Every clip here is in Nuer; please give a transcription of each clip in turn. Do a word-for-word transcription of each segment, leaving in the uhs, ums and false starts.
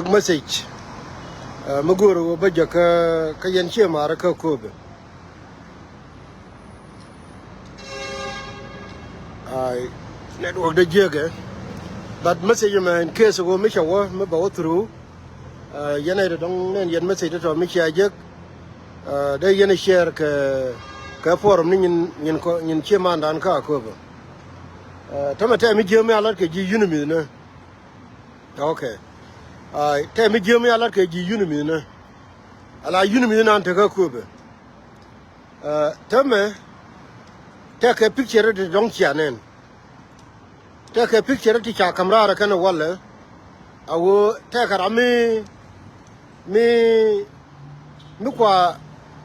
Message mi go̱o̱r ɣöö bä jɛ kä kä yɛn cië maarä kä Kööbɛ. Ai, network dee jiäkɛ. But message mɛ in case ɣöö mi cɛ wä mi bɛ wä through. Yɛn ɛ dɔ̱ŋ nɛn yɛn message tɔ̱ mi cia jek. Dee yɛn share kɛ kɛ forum ni nyin nyin kɔ nyin cië maandan kä Kööbɛ. Tämɛ tɛm mi jiäk mi a lat kɛ ji̱ UNMISS ni. Okay. Ai, tɛm mi jiäk mi a lat kɛ ji̱ UNMISS ni. Ala UNMISS nan tekä Kööbɛ. Tämɛ tɛkɛ picture ti dɔ̱ŋ cia nɛn. Tɛkɛ picture ti ca ka̱m raar kɛn walɛ. A ɣöö tɛkɛ ram mi mi mi kua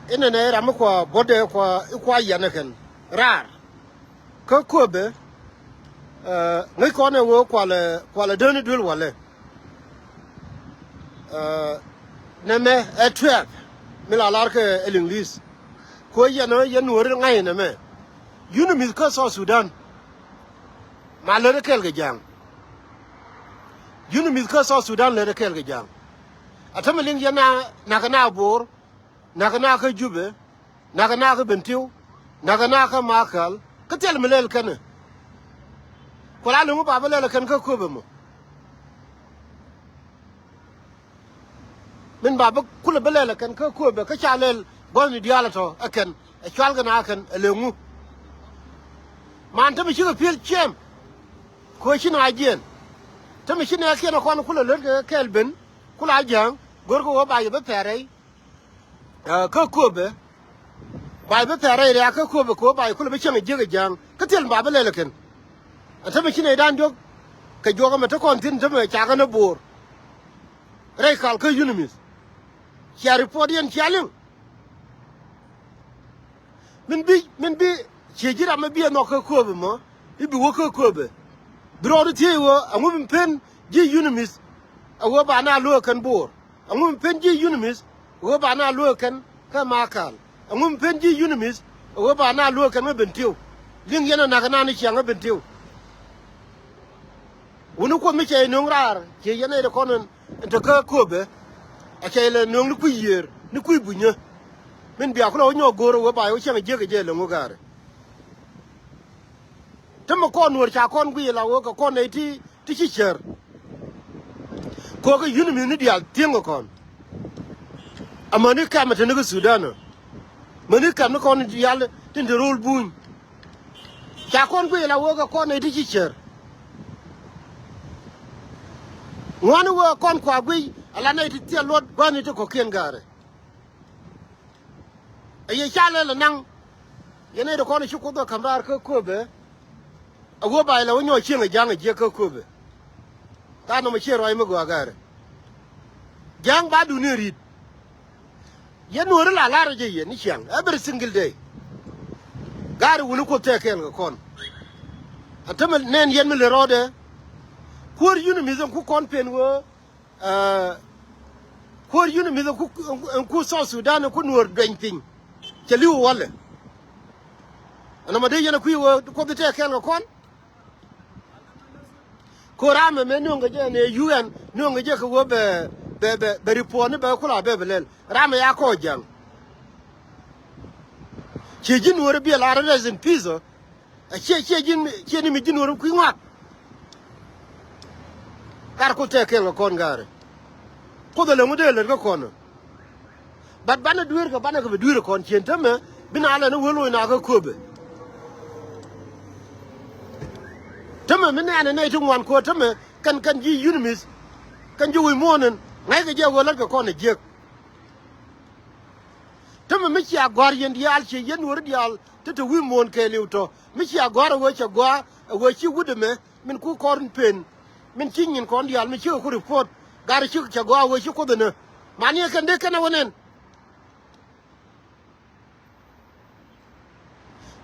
inɛnɛ ram mi kua bɔdɛ kua ikua yɛn kɛn raar. Kä Kööbɛ ŋäc kɔn ɛ ɣöö kualɛ kualɛ däni duël walɛ. Nɛmɛ ɛ twelve mi la lar kɛ ɛ Liŋli̱th. Kuɔ yɛn ɣä yɛn nuɔ̱ɔ̱ri ŋa̱c nɛmɛ. UNMISS kä South Sudan ma lät ɛ kɛl kɛ ja̱a̱ŋ. UNMISS kä South Sudan lät ɛ kɛl kɛ ja̱a̱ŋ. A tämɛ liŋ yɛn na nakä na Bo̱o̱r, nakä na kä Jubɛ, nakä na kä Bentiu, nakä na kä Makal. Kä thil mi lɛl kɛn ɛ. Kuala lo̱ŋ ba bä lɛl kɛn kä Kööbɛ mɔ. Min ba bä kulɛ bä lɛl ɛ kɛn kä Kööbɛ kä ca lɛl gua̱thni diaal ɛ tɔ̱ ɛ kɛn ɛ cual kɛn a kɛn ɛ lëŋu. Man tämɛ cikɛ pi̱el ciɛm. Kɛ ɣöö ci na jiɛn tämɛ ci nɛɛkiɛn ɛ kɔn kulɛ lät kɛ kɛɛl ben kulɛ a ja̱a̱ŋ. Go̱rkɛ ɣöö ba yɛ bä pɛrɛy kä Kööbɛ. Ba yɛ bä pɛrɛy riaak kä Kööbɛ kɛ ɣöö ba yɛ kulɛ bä cäŋ ɛ jiäk ɛ ja̱a̱ŋ kä thil ba bä lɛl ɛ kɛn. Ɛ tämɛ ci nɛy dan diɔ̱k kɛ juɔk ɛmɛ te kɔn thi̱n tämɛ cakɛ ni Bo̱o̱r. Rɛy kal kä UNMISS cia report yɛn cia liŋ. Min bi min bi ciɛ ji̱ ram mi bi ɛ nhɔk kä Kööbɛ mɔ i̱ bi wä kä Kööbɛ. Bi rɔɔdu thiec ɣöö ɛŋu mi pen ji̱ UNMISS ɛ ɣöö ba na lo̱o̱k kɛn Bo̱o̱r. Ɛŋu mi pen ji̱ UNMISS ɛ ɣöö ba na lo̱o̱k kɛn kä Makal. Ɛŋu mi pen ji̱ UNMISS ɛ ɣöö ba na lo̱o̱k kɛn kä Bentiu. Liŋ yɛn ɛ nakä na ni ciaŋ kä Bentiu. Wuni Kuoth mi cɛ yɛ nöŋ raar ciɛ yɛn ɛ ri kɔn ɛn ɛn te kä Kööbɛ. A cɛ yɛ lɛ nöŋ ni kui̱ yiëër ni kui̱ bunyä. Min bia kulɛ wä nyɔk go̱o̱r ɛ wee ba yɛ wä cäŋ ɛ jiäk ɛ jɛ lɛ ŋu gaarɛ. Te mi kɔn nuɔ̱ɔ̱r ca kɔn guic ɛ la wee kɛ kɔn nɛy ti ti ci cär. Kɛ ɣöö kɛ UNMISS ni diaal thieŋ kɛ kɔn. Amäni kɛmɛ te ni kä Sudan ɔ. Mäni kɛm ni kɔn diaal tin te ro̱o̱l buny. Ca kɔn guic ala wee kɛ kɔn nɛy ti ci cär. Ŋuani wee kɔn kua guic ala nɛy ti thil luɔt gua̱ni ti kɔ̱kiɛn ga̱a̱rɛ. Ɛ yɛ ca lɛl ɛ naŋ yɛn nɛy ti kɔn ci Kuoth ɛ ka̱m raar kä Kööbɛ. A wee ba ilɛ wä nyɔk cieŋ ɛ ja̱a̱ŋ ɛ jiäk kä Kööbɛ. Tha̱a̱ŋ nɔmɔ ciɛ ruac mi gɔaa ga̱a̱rɛ. Ja̱a̱ŋ ba duuni ri̱t. Yɛn nuɔ̱ɔ̱ri la la̱rä jɛ yɛn ni ciaŋ every single day. Ga̱a̱rɛ wuni Kuoth tɛk kɛɛl kɛ kɔn. A tämɛ nɛn yɛn mi lɛ rɔɔdɛ. Kuäär UNMISS ɛn ku kɔn pen wee. Kuäär UNMISS ɛn ku South Sudan ɛn ku nuɔ̱ɔ̱r duɛny piny. Cɛ li̱w walɛ. Ɛn nɔmɔ dee yɛn ɛ kui̱ wee Kuoth tɛk kɛɛl kɛ kɔn. Ko ramɛ mɛ nöŋ kɛ jɛ nɛ UN nöŋ kɛ jɛ kɛ wä bɛ bɛ bɛ bɛ report ni bɛ kula bɛ bɛ lɛl. Ramɛ ya kɔ ja̱ŋ. Ciɛ ji̱ nuɔ̱ɔ̱ri biɛ la rest in peace ɔ. Ɛ ciɛ ciɛ ji̱ ciɛ ni mi ji̱ nuɔ̱ɔ̱ri kui̱ ŋuak. Kar ku tɛk kɛl kɛ kɔn ga̱a̱rɛ. Kuoth ɛ lɛ ŋut dee lät kä kɔn ɔ. But banɛ dueerkɛ banɛ kɛ bi dueerkɛ kɔn cien tämɛ bi na lɛn i̱ wee loc na kä Kööbɛ. Tämɛ mi nɛɛnɛ nɛy ti ŋuan köö tämɛ kɛn kɛn ji̱ UNMISS kɛn ji̱ wi̱i̱ muɔ̱ɔ̱n in ŋa̱ckɛ jɛ wee la̱tkɛ kɔn ɛ jiäk. Tämɛ mi cia gɔ̱a̱r yɛn diaal ciɛ yɛn nuɔ̱ɔ̱ri diaal ti te wi̱i̱ muɔ̱ɔ̱n kɛɛliw tɔ̱ mi cia gɔ̱a̱r ɛ wee cɛ gɔaa ɛ wee ci wut ɛmɛ min ku kɔr in pen. Min ci nyin kɔn diaal mi cikɛ ku report ga̱a̱r ci cɛ gɔaa ɛ wee ci Kuoth ɛnä. Mani ɛ kɛn dee kɛn ɛ wä nɛn.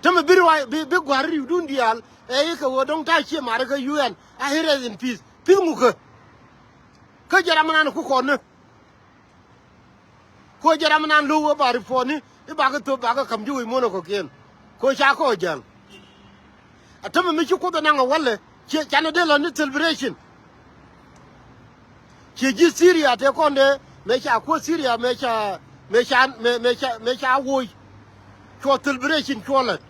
Tämɛ bi ruac bi bi gua̱r ri̱wdun diaal ɛ i̱ kɛ ɣöö dɔ̱ŋ ta̱a̱ cië ma̱rä kä UN a i̱ rest in peace. Peace ŋukä. Kä jɛ ram ɛnan ku kɔn ni. Ku jɛ ram ɛnan lo̱k ɣöö ba report ni i̱ bakɛ thöp bakɛ ka̱m ji̱ wec muɔ̱n ɛ kɔ̱kiɛn. Ku ca kɔ ja̱ŋ. A tämɛ mi ci Kuoth ɛ naŋ ɛ walɛ ciɛ canɛ dee lɔ ni celebration. Ciɛ ji̱ Syria tëë kɔn dee mëë ca kuäär Syria mëë ca, mëë ca, mëë, mëë ca, mëë ca woc. Cuɔ celebration cuɔ lät.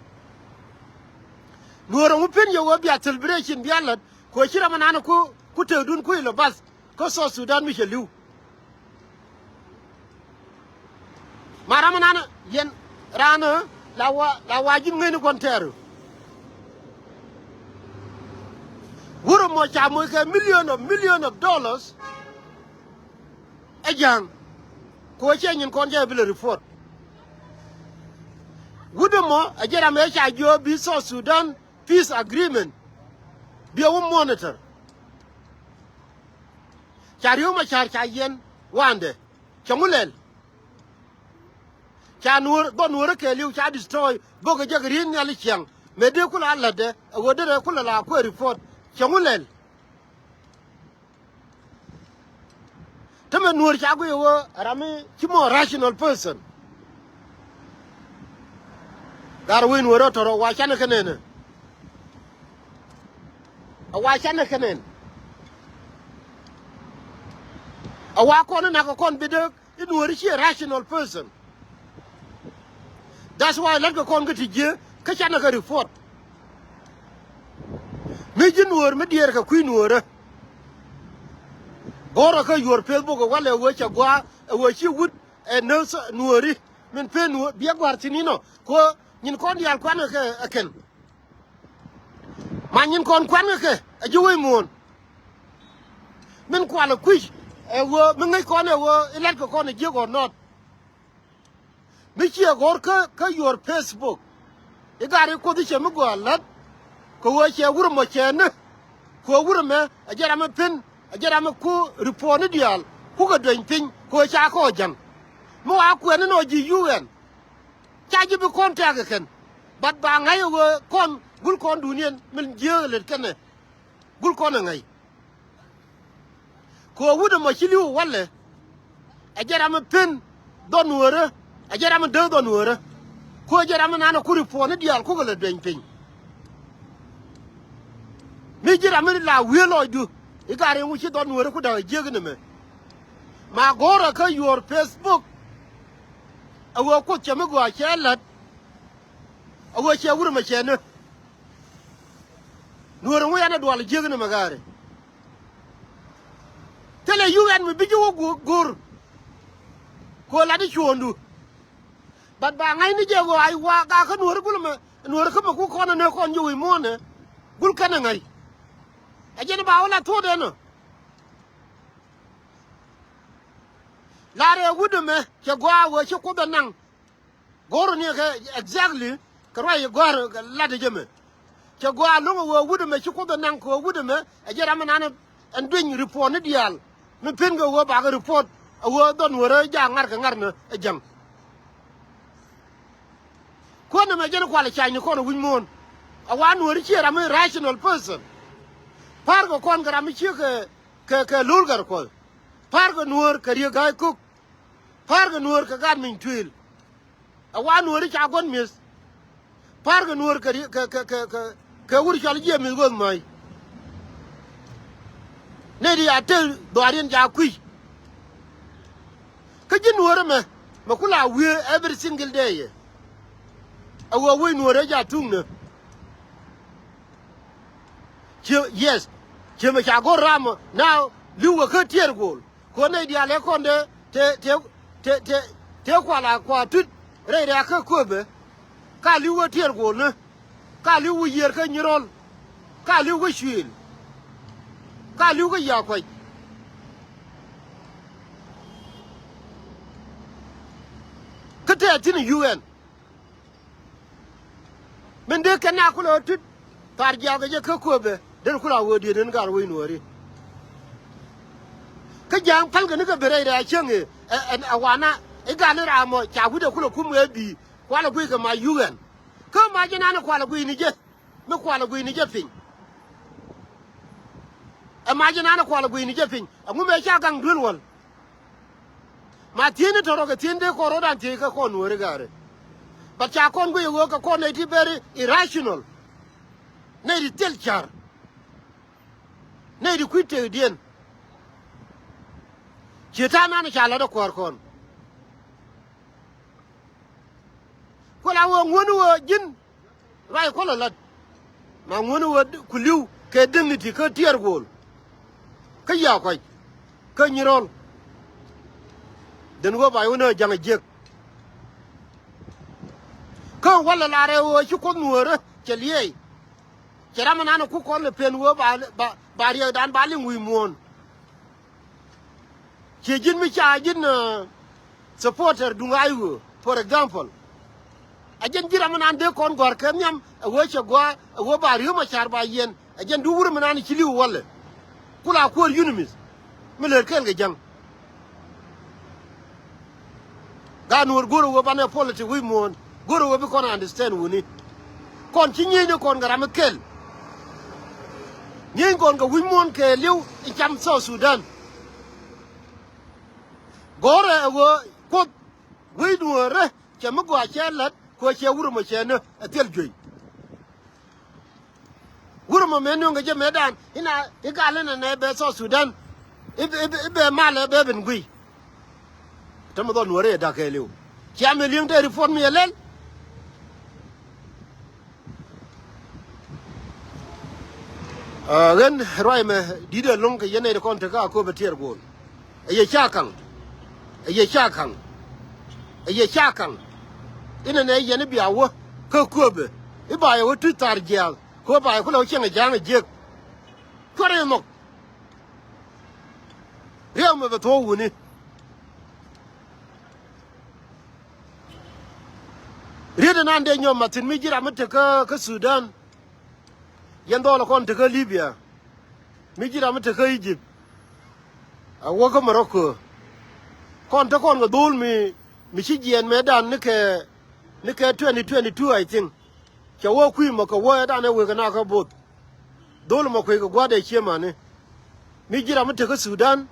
Nuɔ̱ɔ̱r ɛŋu pen yɛ wee bia celebration bia lät. Kɛ ɣöö ci ram ɛnan ku, ku tëëkdun kui̱ lɛ bath. Kä South Sudan mi cɛ li̱w. Ma ram ɛnan yɛn raan ɛ la wa, la wa ji̱n ŋäcni kɔn tɛɛr. Wurɛ mɔ ca moc kɛ million of, million of dollars. Ɛ ja̱a̱ŋ. Kɛ ɣöö cɛ nyin kɔn jɛ bi lɛ report. Wut ɛmɔ ɛ jɛ ram ëë ca jiök bi South Sudan peace agreement bi ɛ wä monitor. Ca Riek Machar ca yiɛn wandɛ. Cɛ ŋu lɛl? Ca nuɔ̱ɔ̱r, dhɔn nuɔ̱ɔ̱rä kɛɛliw ca destroy. Bok kɛ jɛ kɛ ri̱i̱t nhial i̱ ciaŋ. Mëë dee kulɛ a lätdɛ ɛ ɣöö derɛ kulɛ la kuɛ report. Cɛ ŋu lɛl? Tämɛ nuɔ̱ɔ̱r ca guic ɛ ɣöö ɛ ram mi ci mɔ rational person. Gat rɔ wec nuɔ̱ɔ̱rä tɔ̱rɔ wa canɛ kɛ nɛnɛ. A wa canɛ kɛ nɛn. A wa kɔn in nakɛ kɔn bi dee i̱ nuɔ̱ɔ̱ri ciɛ rational person. That's why la̱tkɛ kɔn kä ti jiee kä canɛ kɛ report. Mi ji̱ nuɔ̱ɔ̱r mi diɛɛr kɛ kui̱ nuɔ̱ɔ̱rä. Go̱o̱rä kä yuɔ̱ɔ̱r Facebook ɛ walɛ ɛ wee cɛ gua̱a̱ ɛ wee ci wut ɛ nööth nuɔ̱ɔ̱ri. Min pen nuɔ̱ɔ̱r biɛ gua̱a̱r thi̱n inɔ kɛ ɣöö nyin kɔn diaal kuanɛ kɛ ɛ kɛn. Ma nyin kɔn kuɛn kɛ kɛ ɛ ji̱ wec muɔ̱ɔ̱n. Min kualɛ kui̱c ɛ ɣöö mi ŋäc kɔn ɛ ɣöö i̱ la̱tkɛ kɔn ɛ jiäk ɣɔ̱t nɔɔt. Mi ciɛ ɣɔ̱r kä, kä yuɔ̱ɔ̱r Facebook. I̱ gat i̱ Kuoth i̱ cɛ mi gɔaa la̱t. Kɛ ɣöö cɛ wurɛ mɔ cɛ ni. Kɛ ɣöö wurɛ mɛ ɛ jɛ ram mi pen ɛ jɛ ram mi ku report ni diaal kukɛ dueny piny kɛ ɣöö ca kɔɔk jäŋ. Mi wa kuɛn inɔ ji̱ U N. Ca ji̱ bi kɔn tɛ̈k ɛ kɛn. But ba ŋa̱c ɛ ɣöö kɔn gul kɔn duniɛn min jiääk ɛ lät kɛnɛ. Gul kɔn ɛ ŋa̱c. Kɛ ɣöö wut ɛmɔ ci li̱w ɛ walɛ. Ɛ jɛ ram mi pen dhɔn nuɔ̱ɔ̱rä. Ɛ jɛ ram mi dee dhɔn nuɔ̱ɔ̱rä. Kɛ ɣöö jɛ ram mi nanɛ ku report ni diaal kukɛ lɛ dueny piny. Mi ji̱ ram mi la wiee lɔcdu. I̱ gat riŋ wi̱c ci dhɔn nuɔ̱ɔ̱rä ku da̱k ɛ jiäk ni mɛ. Ma go̱o̱rä kä yuɔ̱ɔ̱r Facebook. Ɛ ɣöö Kuoth cɛ mi gɔaa cɛ la̱t. A ɣöö cɛ wurɛ mɛ cɛ ni. Nuɔ̱ɔ̱r ɛŋu yɛn ɛ dual jiäk ni mɛ gaari. Thilɛ U N mi bi ji̱ wä go̱o̱r. Kɛ ɣöö lat i̱ cuɔ̱ɔ̱ŋdu. But ba ŋa̱cni jɛ ɣöö a wa gakä nuɔ̱ɔ̱r gul mɛ nuɔ̱ɔ̱r kä mɛ ku kɔn ɛ nöök kɔn ji̱ wi̱i̱ muɔ̱ɔ̱n ɛ. Gul kɛn ɛ ŋa̱c. Ɛ jɛn ba wä la thuɔ̱ɔ̱dɛ nɔ. Lar ɛ wut ɛmɛ cɛ gɔaa ɣöö ci Kuoth ɛ naŋ. Go̱o̱r ni kɛ exactly kɛ ruac i̱ gɔ̱a̱r latdä jɛ mɛ. Cɛ gɔaa lo̱ŋ ɛ ɣöö wut ɛmɛ ci Kuoth ɛ naŋ kɛ ɣöö wut ɛmɛ ɛ jɛ ram ɛnan ɛn dueny report ni diaal. Mi pen kɛ ɣöö bakɛ report ɛ ɣöö dhɔn wärä jaak ŋa̱r kɛ ŋa̱r ni ɛ jäŋ. Kuɔn ɛmɛ jɛn kual ɛ cany ni kɔn ɛ wi̱c muɔ̱ɔ̱n. Ɛ wa nuɔ̱ɔ̱ri ciɛ ram mi rational person. Pa̱a̱r kɛ kɔn kɛ ram mi ciek kɛ, kɛ, kɛ lo̱l gɛr kuɔth. Pa̱a̱r kɛ nuɔ̱ɔ̱r kɛ Riek Ga̱a̱c Kok. Pa̱a̱r kɛ nuɔ̱ɔ̱r kɛ Gat Miny Tuëël. Ɛ wa nuɔ̱ɔ̱ri ca gua̱n mi̱eth. Pa̱a̱r kɛ nuɔ̱ɔ̱r kɛ ri-, kɛ, kɛ, kɛ, kɛ, kɛ wur cɔl jiɛ mi̱eth guäth mäc. Nɛy ti a te dhɔaariɛn ca kui̱c. Kä ji̱ nuɔ̱ɔ̱r ɛmɛ, mɛ ku la wiee every single day. Ɛ ɣöö wec nuɔ̱ɔ̱r ɛ ca tuŋnä. Cië, yes. Cië mɛ ca go̱r ram ɔ, now, li̱w kɛ kä tiɛɛr go̱o̱l. Kɛ ɣöö nɛy diaal ɛ kɔn dee te, te, te, te, te kual a kua tut rɛy rɛ̈ɛ̈k kä köpɛ. Ka li̱w kä tiɛɛr go̱o̱lni. Ka li̱w kä yiëër kä nyirɔl. Ka li̱w kä cuëël. Ka li̱w kä yakuac. Kä tɛɛth thi̱n ɛ U N. Min dee kɛn na kulɛ ɣä tut. Thar jiaak kɛ jɛ kä köpɛ. Derɛ kulɛ a ɣöö diet in gat wec nuɔɔri. Kä ja̱a̱ŋ pälkɛ ni kɛ ben rɛy rɛy a cäŋ ëë. Ɛ, ɛ, ɛ wana. I̱ gat ni ram mɔ ca wi̱cdɛ kulɛ kum ɣɛ bi̱i̱. Kualɛ guic kɛ ma U N. Kä ma jɛ nanɛ kualɛ guic ni jɛ. Mi kualɛ guic ni jɛ piny. Ɛ ma jɛ nanɛ kualɛ guic ni jɛ piny. Ɛŋu mɛ ca gaŋ duel wäl. Ma thiecni tɔ̱rɔk ɛ thiec dee kɔn rɔ̱dan thiec kä kɔn nuɔ̱ɔ̱ri gaari. But ca kɔn guic ɛ ɣöö kɛ kɔn nɛy ti very irrational. Nɛy ti thil ca̱r. Nɛy ti kui̱ tëëkdiɛn. Ciɛ ta̱a̱ nan ca lat ɛ kuäär kɔn. Ku la ɣöö ŋuäni ɣöö ji̱n ruac kuɔl ɛ lat. Ma ŋuäni ɣöö ku li̱w kɛ dignity kä tiɛɛr guɔ̱ɔ̱l. Kä Yakuac kä Nyirɔl. Den ɣöö ba yɛ wä ni ɣä ja̱ŋ ɛ jiäk. Kä walɛ lar ɛ ɣöö ci Kuoth nuäärä cɛ liɛɛc. Cɛ ram ɛnan ɛ ku kɔn lɛ pen ɣöö ba, ba, ba riɛkdan ba liŋ wi̱i̱ muɔ̱ɔ̱n. Ciɛ ji̱n mi ca ji̱n, eh, supporter duŋ ay ɣöö, for example. Ɛ jɛn ji̱ ram ɛnan dee kɔn gɔ̱a̱r kɛ nhiam ɛ ɣöö cɛ gɔaa ɛ ɣöö ba Riek Machar ba yiɛn. Ɛ jɛn duŋ wur mi nan ci li̱w walɛ. Ku la kuäär UNMISS mi lër kɛɛl kɛ ja̱ŋ. Gaat nuɔ̱ɔ̱r go̱rɛ ɣöö banɛ politic wi̱i̱ muɔ̱ɔ̱n. Go̱rɛ ɣöö bi kɔn understand wuni. Kɔn ci nyieyni kɔn kɛ ram mi kɛl. Nyieny kɔn kɛ wi̱i̱ muɔ̱ɔ̱n kɛɛliw in cam South Sudan. Go̱rɛ ɛ ɣöö Kuoth wi̱i̱ nuɔ̱ɔ̱rä cɛ mi gɔaa cɛ la̱t kɛ ɣöö cɛ wur ɛmɔ cɛ ni ɛ thil juey. Wur ɛmɔ mëë nööŋ kɛ jɛ mëëdan inɛ i̱ gal inɛ nɛ bɛ South Sudan. I̱, i̱, i̱ bɛ mal ɛ bɛ ben guiy. Tämɛ dhɔl nuɔ̱ɔ̱rä yɛ da̱k kɛɛliw. Cia mëë li̱eŋ te report mi yɛ lɛl. Ah, ɣän ruac mɛ di̱t ɛlɔ̱ŋ kɛ yɛn nɛy ti kɔn tekä Akobo tiɛɛr guɔ̱ɔ̱l. Ɛ yɛ ca kaŋ. Ɛ yɛ ca kaŋ. Ɛ yɛ ca kaŋ. Inɛ nɛ yɛn i̱ bia wä kä Akobo i̱ ba yɛ wä tuc thar jiaath. Kɛ wä ba yɛ kulɛ wä cieŋ ɛ ja̱a̱ŋ ɛ jiäk. Cuarɛ yɛ nhɔk. Riɛk mɛ bɛ thuɔ̱k wuni. Riet ɛnan dee nyɔm mathin mi ji̱ ram mi tekä kä Sudan. Yɛn dhɔl kɔn tekä Libya. Mi ji̱ ram mi tekä Egypt. A wä kä Morocco. Kɔn te kɔn kɛ dhol mi, mi ci jiɛɛn mɛtdan ni kɛ, ni kɛ twenty twenty-two, I think. Cɛ wä kui̱ mɔ kɛ wä ɛdan ɛ wek kɛ na kä both. Dhol mɔ kui̱ kɛ gua̱dɛ ciemani. Mi ji̱ ram mi tekä Sudan.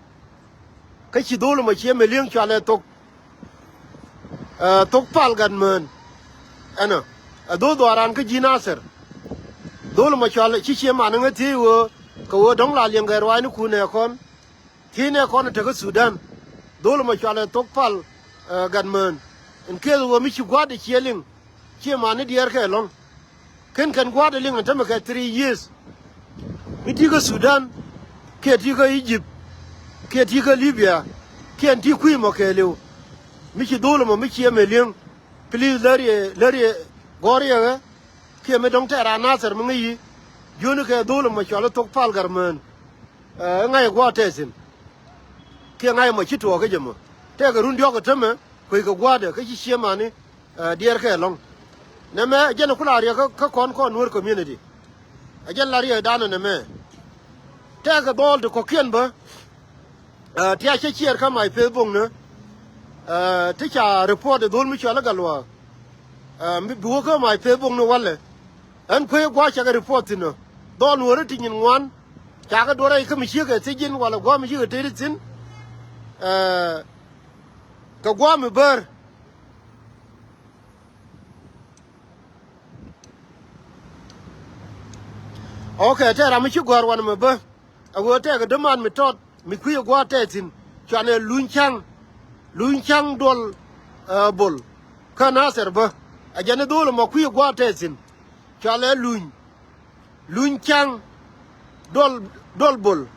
Kä ci dhol mɔ ciemɛ li̱eŋ cualɛ thok. Ɛ, thok pal gat mään. Ɛnɔ. Ɛ dhol dhɔaran kä ji̱ Nasir. Dhol mɔ cual ci ciemani ŋä thiec ɣöö kɛ ɣöö dɔ̱ŋ la liɛŋ kɛ ruaacnikun ɛ kɔn. Thiecnɛ kɔn tekä Sudan. Dhol mɔ cualɛ thok pal, ɛ, gat mään. In case ɣöö mi ci gua̱a̱tdɛ ciɛ liŋ. Ciemani diɛɛr kɛ ɛlɔ̱ŋ. Ken kɛn gua̱a̱tdɛ liŋ ɛn tämɛ kɛ three years. Mi ti̱i̱ kä Sudan. Kiɛ ti̱i̱ kä Egypt. Kiɛ ti̱i̱ kä Libya. Kiɛ ɛn ti̱i̱ kui̱ mɔ kɛɛliw. Mi ci dhol mɔ mi ciemɛ li̱eŋ. Please lär yɛ, lär yɛ gɔ̱r yɛ ɣä. Kiɛ mi dɔ̱ŋ tɛɛr a Nasir mi ŋäc yi. Jiöni kɛ dhol mɔ cualɛ thok pal gat mään. Ɛ, ŋa̱c ɛ gua̱a̱th tɛɛthin. Kiɛ ŋa̱c ɛ mɔ ci tuɔɔk kä jɛ mɔ. Tɛkɛ run diɔ̱k ɛ tämɛ, kueckɛ gua̱a̱thdɛ, kä ci ciemani, ɛ, diɛɛr kɛ ɛlɔ̱ŋ. Nɛmɛ, ɛ jɛn ɛ ku la riɛk kä, kä kɔn kɔn Nuer community. Ɛ jɛn la riɛkdan ɛ nɛmɛ. Tɛkɛ dhɔl ti kɔ̱kiɛn bä. Ɛ, ti a cä ciɛɛr kä my Facebook ni. Ɛ, ti ca report ɛ dhol mi cɔal i̱ Gatluak. Ɛ, mi bi wä kä my Facebook ni walɛ. Ɛn kuec gua̱a̱th cakɛ report thi̱n ɔ. Dhɔl Nuɔ̱ɔ̱ri ti nyin ŋuan. Cakɛ duɔ̱r rɛy kä mi ciek ɛ thiec ji̱n walɛ gua̱a̱th mi ciek ɛ tëëdi thi̱n. Ɛ, kɛ gua̱a̱th mi bäär. Ok, tɛ ram mi ci gɔ̱a̱r wanɛ mɛ bä. A ɣöö tɛkɛ däman mi tɔt mi kui̱ ɛ gua̱a̱th tɛɛthin. Cuanɛ luny ca̱ŋ. Luny ca̱ŋ duɔl, ɛ, bol. Kä Nathir bä. A jɛn i̱ dho̱l ɛmɔ kui̱ ɛ gua̱a̱th tɛɛthin. Cualɛ luny. Luny ca̱ŋ. Duɔl, duɔl bol.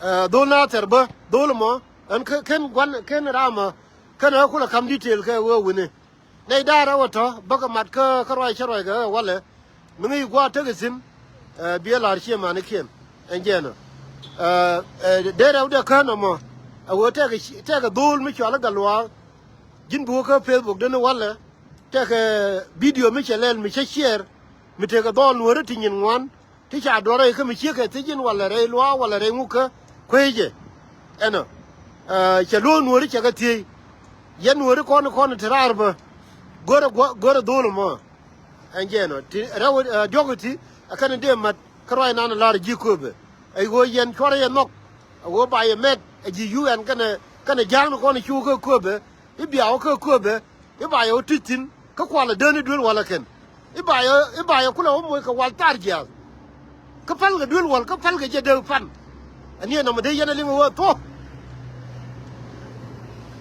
Ɛ, dho̱l Nathir bä. Dho̱l ɛmɔ. Ɛn kä, ken gua̱n, ken ramä. Ken ɛ kulɛ ka̱m detail kɛ ɣöö wi̱ni. Nɛy da̱a̱r ɛ wä tɔ̱ bäkɛ mat kä, kä ruac cä ruac kɛ ɣä walɛ. Mi ŋäc gua̱a̱th tekɛ thi̱n, ɛ, biɛ la̱r ciëmanikiɛn. Ɛn jɛɛn ɔ. Ɛ, ɛ, dee rɛwdɛ kään ɔmɔ. Ɛ ɣöö tɛkɛ, tɛkɛ dho̱o̱l mi cɔal i̱ Gatluak. Ji̱n bi wä kä Facebook den i̱ walɛ. Tɛkɛ bidio mi cɛ lɛl mi cä ciɛɛr. Mi tekɛ dhɔl Nuɔ̱ɔ̱ri ti nyin ŋuan. Ti ca duɔ̱r rɛy kä mi ciek kɛ thiec in walɛ rɛy luaak walɛ rɛy ŋuk kä kuecɛ. Ɛnɔ. Ɛ, cɛ luɔ̱ɔ̱k Nuɔ̱ɔ̱ri cɛ kɛ thiec. Yɛn Nuɔ̱ɔ̱ri kɔn kɔn ti raar bä. Go̱rɛ gua̱-, go̱rɛ dho̱o̱l ɛmɔ. Ɛn jɛ ɛnɔ. Ti rɛw, ɛ, diɔ̱k ti, ɛ kɛn dee mat kä ruac nan lar ji̱ köpɛ. Ɛ ɣöö yɛn cuarɛ yɛ nhɔk. Ɛ ɣöö ba yɛ mɛt, ɛ ji̱ U N kɛnɛ, kɛnɛ ja̱a̱ŋni kɔn cu kä köpɛ. I̱ bia wä kä köpɛ. I̱ ba yɛ wä tuc thi̱n kä kualɛ däni duel walɛ kɛn. I̱ ba yɛ, i̱ ba yɛ kulɛ wä moc kɛ wal thar jiaath. Kä pälkɛ duel wal, kä pälkɛ jɛ dee pan. Ɛ ni ɛ nɔmɔ dee yɛn ɛ liŋ ɛ ɣöö thuɔ̱k.